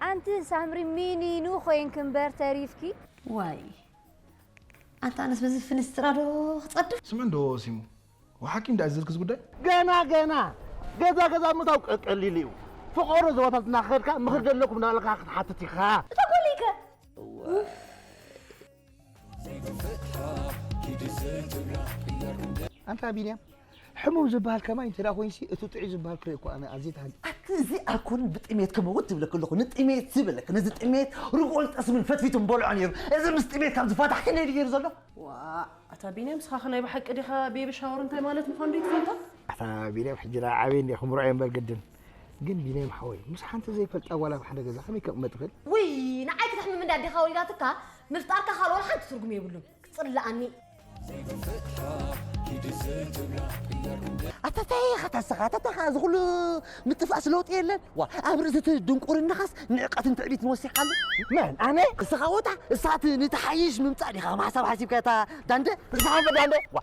ኣንቲ ሳምሪ ሚኒኑ ኮይንኪ እምበር ተሪፍኪ። ዋይ ኣንታ ኣነስ በዚ ፍንስትራ ዶ ክጸድፍ? ስምዕ እንዶ ሲሙ፣ ወሓኪም ዳ ዝዝክዝ ጉዳይ? ገና ገና ገዛ ገዛ ምታው ቀቀሊል እዩ። ፍቆሮ ዘዋታት እናኸድካ ምኽር ዘለኩም እናበልካ ክትሓትት ኢኻ። እታ ጓለይከ ኣንታ ቢንያም ሕሙም ዝበሃል ከማይ እንተ ደኣ ኮይንሲ እቲ ጥዑይ ዝበሃል ክርኢ እኮ ኣነ ኣዝየ ተሃንጢ። ኣቲ እዚ ኣልኮልን ብጥሜት ክመውት ትብለክ ኣለኹ ንጥሜት ዝበለክ ነዚ ጥሜት ርግኦን ጠስምን ፈትፊቱ ምበልዖ ነይሩ። እዚ ምስ ጥሜት ካብ ዝፋታሕ ከነይ ገይሩ ዘሎ። ዋ ኣታ ቢንያም ስኻ ናይ ብሓቂ ዲኻ ቤቢ ሻወር እንታይ ማለት ምዃኑ ዶ ትፈልጦ? ኣታ ቢንያም ሕጂ ደኣ ዓብየ እንደ ክምርዖ እየ እምበር ግድን። ግን ቢንያም ሓወይ ምስ ሓንቲ ዘይፈልጣ ጓል ኣብ ሓደ ገዛ ከመይ ከቕመጥ ይኽእል? ውይ ንዓይ ክተሕምም እንዳ ኣዴኻ ወሊዳትካ ምፍጣርካ ካልኦ ሓንቲ ትርጉም የብሉን። ክጽልኣኒ ኣተታይ ኸታስኻ ኣተታኻ እዚ ኩሉ ምጥፋእስ ለውጢ የለን። ዋ ኣብ ርእሲ እቲ ድንቁርናኻስ ንዕቀትን ትዕቢትን ወሲኻሉ። መን ኣነ? እስኻ ወታ እሳት ንትሓይሽ ምምጻእ ዲኻ ማሕሳብ ሓሲብካ እታ ዳንደ? እስኻ እምበር ዳንደ? ዋ